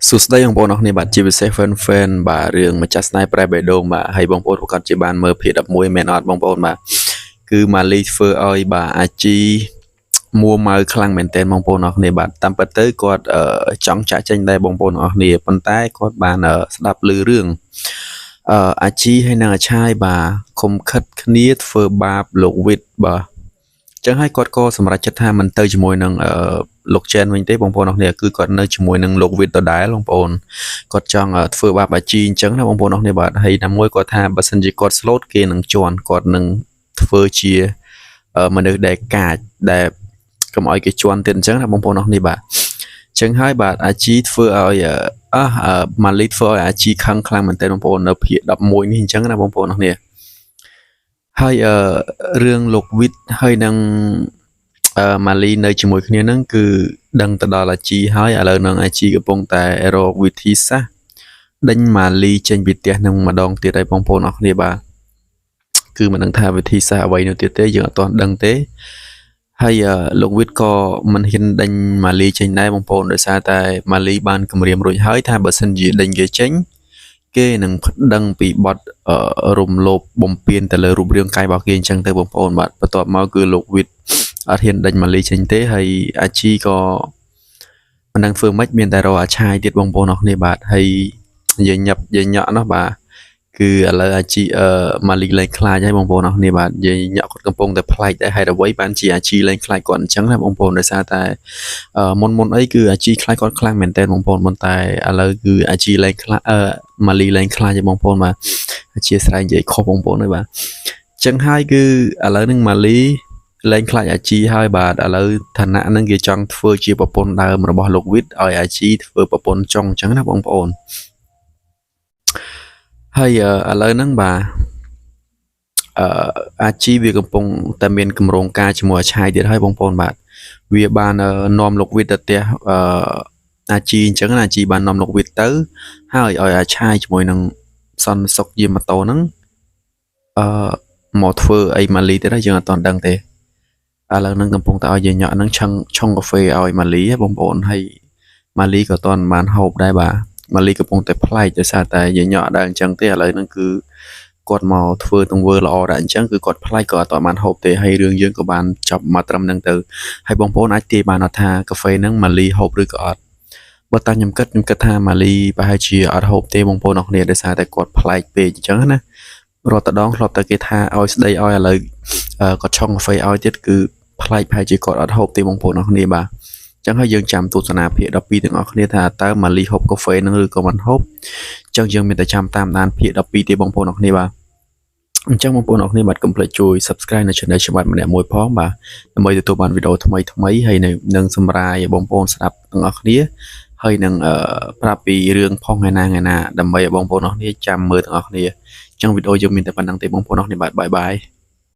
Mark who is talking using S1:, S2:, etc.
S1: សួស្តីបងប្អូនអរគ្នាបាទជាពិសេស fan fan បាទរឿងម្ចាស់ស្នេហ៍ប្រែបេះដូងបាទហើយបងប្អូនប្រកាសជាបានមើលភាគ11មែនអត់បងប្អូនបាទគឺម៉ាលីធ្វើឲ្យបាទអាជីមួម៉ៅខ្លាំងមែនទែនបងប្អូនអរគ្នាបាទតាមពិតទៅគាត់ចង់ចាក់ចេញដែរបងប្អូនអរគ្នាប៉ុន្តែគាត់បានស្ដាប់ឮរឿងអាជីហើយនិងអាឆាយបាទខុំខិតគ្នាធ្វើបាបលោកវិតបាទចឹងហើយគាត់ក៏សម្រេចចិត្តថាមិនទៅជាមួយនឹងលោកចែនវិញទេបងប្អូនអរគ្នាគឺគាត់នៅជាមួយនឹងលោកវិតដដែលបងប្អូនគាត់ចង់ធ្វើបាបអាជីអញ្ចឹងណាបងប្អូនអរគ្នាបាទហើយណាមួយគាត់ថាបើសិនជាគាត់ស្លូតគេនឹងជន់គាត់នឹងធ្វើជាមនុស្សដែលកាចដែលកុំឲ្យគេជន់ទៀតអញ្ចឹងណាបងប្អូនអរគ្នាបាទអញ្ចឹងហើយបាទអាជីធ្វើឲ្យអះម៉ាលីធ្វើឲ្យអាជីខឹងខ្លាំងមែនទែនបងប្អូននៅភាគ11នេះអញ្ចឹងណាបងប្អូនអរគ្នាហើយអឺរឿងលោកវិតហើយនឹងម៉ាលីនៅជាមួយគ្នាហ្នឹងគឺដឹងទៅដល់អាជីហើយឥឡូវនឹងអាជីកំពុងតែរកវិធីសាស្ត្រដេញម៉ាលីចេញពីផ្ទះនឹងម្ដងទៀតហើយបងប្អូនអរគ្នាបាទគឺមិនដឹងថាវិធីសាស្ត្រអ្វីនោះទៀតទេយើងអត់ទាន់ដឹងទេហើយលោកវិតក៏មិនហ៊ានដេញម៉ាលីចេញដែរបងប្អូនដោយសារតែម៉ាលីបានគម្រាមរួចហើយថាបើសិនជាដេញគេចេញគេនឹងប្តឹងពីបទរំលោភបំពានទៅលើរូបរាងកាយរបស់គេអញ្ចឹងទៅបងប្អូនបាទបន្ទាប់មកគឺលោកវិតអត់ហ៊ានដេញម៉ាលីចេញទេហើយអាជីក៏មិនដឹងធ្វើម៉េចមានតែរកអាឆាយទៀតបងប្អូនអរគ្នាបាទហើយនិយាយញាប់និយាយញក់នោះបាទគឺឥឡូវអាជីម៉ាលីលែងខ្លាចហើយបងប្អូនអរគ្នាបាទនិយាយញាក់គាត់កំពុងតែប្លែកដែរហេតុអ្វីបានជាអាជីលែងខ្លាចគាត់អញ្ចឹងណាបងប្អូនដោយសារតែមុនមុនអីគឺអាជីខ្លាចគាត់ខ្លាំងមែនតើបងប្អូនប៉ុន្តែឥឡូវគឺអាជីលែងខ្លាចម៉ាលីលែងខ្លាចហើយបងប្អូនបាទអធិស្ឋាននិយាយខុសបងប្អូនហើយបាទអញ្ចឹងហើយគឺឥឡូវនឹងម៉ាលីលែងខ្លាចអាជីហើយបាទឥឡូវឋានៈនឹងគេចង់ធ្វើជាប្រពន្ធដើមរបស់លោកវិតឲ្យអាជីធ្វើប្រពន្ធចុងអញ្ចឹងណាបងប្អូនហើយឥឡូវហ្នឹងបាទអាជីវាកំពុងតែមានគម្រោងការជាមួយអាឆាយទៀតហើយបងប្អូនបាទវាបាននាំលោកវិតទៅផ្ទះអាជីអញ្ចឹងណាអាជីបាននាំលោកវិតទៅហើយឲ្យអាឆាយជាមួយនឹងសន្តិសុខយាមម៉ូតូហ្នឹងអឺមកធ្វើអីម៉ាលីទៀតហើយយើងអត់ទាន់ដឹងទេឥឡូវហ្នឹងកំពុងតែឲ្យយាយញ៉ក់ហ្នឹងឆឹងឆុងកាហ្វេឲ្យម៉ាលីហ៎បងប្អូនហើយម៉ាលីក៏ទាន់បានហូបដែរបាទម៉ាលីកំពុងតែប្លែកដោយសារតែយាយញ៉ក់អត់ដែលអញ្ចឹងទេឥឡូវហ្នឹងគឺគាត់មកធ្វើទង្វើល្អដែរអញ្ចឹងគឺគាត់ប្លែកក៏អត់ទាន់បានហូបទេហើយរឿងយើងក៏បានចប់មកត្រឹមហ្នឹងទៅហើយបងប្អូនអាចទាយបានថាកាហ្វេហ្នឹងម៉ាលីហូបឬក៏អត់បើតាមខ្ញុំគិតខ្ញុំគិតថាម៉ាលីប្រហែលជាអត់ហូបទេបងប្អូនអរគ្នាដោយសារតែគាត់ប្លែកពេកអញ្ចឹងណារាល់តដងធ្លាប់តែគេថាឲ្យស្ដីឲ្យឥឡូវគាត់ឆុងកាហ្វេឲ្យទៀតគឺប្លែកប្រហែលជាគាត់អត់ហូបទេបងប្អូនអរគ្នាបាទអញ្ចឹងហើយយើងចាំទស្សនាភាគ12ទាំងអស់គ្នាថាតើម៉ាលីហូបកាហ្វេនឹងឬក៏មិនហូបអញ្ចឹងយើងមានតែចាំតាមដានភាគ12ទេបងប្អូនអរគ្នាបាទអញ្ចឹងបងប្អូនអរគ្នាបាទកុំភ្លេចជួយ Subscribe នៅ Channel ច្បាប់ម្នាក់មួយផងបាទដើម្បីទទួលបានវីដេអូថ្មីថ្មីហើយនឹងសម្រាយឲ្យបងប្អូនស្ដាប់ទាំងអស់គ្នាហើយនឹងប្រាប់ពីរឿងផងថ្ងៃណាថ្ងៃណាដើម្បីឲ្យបងប្អូនអរគ្នាចាំមើលទាំងអស់គ្នាអញ្ចឹងវីដេអូយើងមានតែប៉ុណ្្នឹងទេបងប្អូនអរគ្នាបាទបាយបាយ។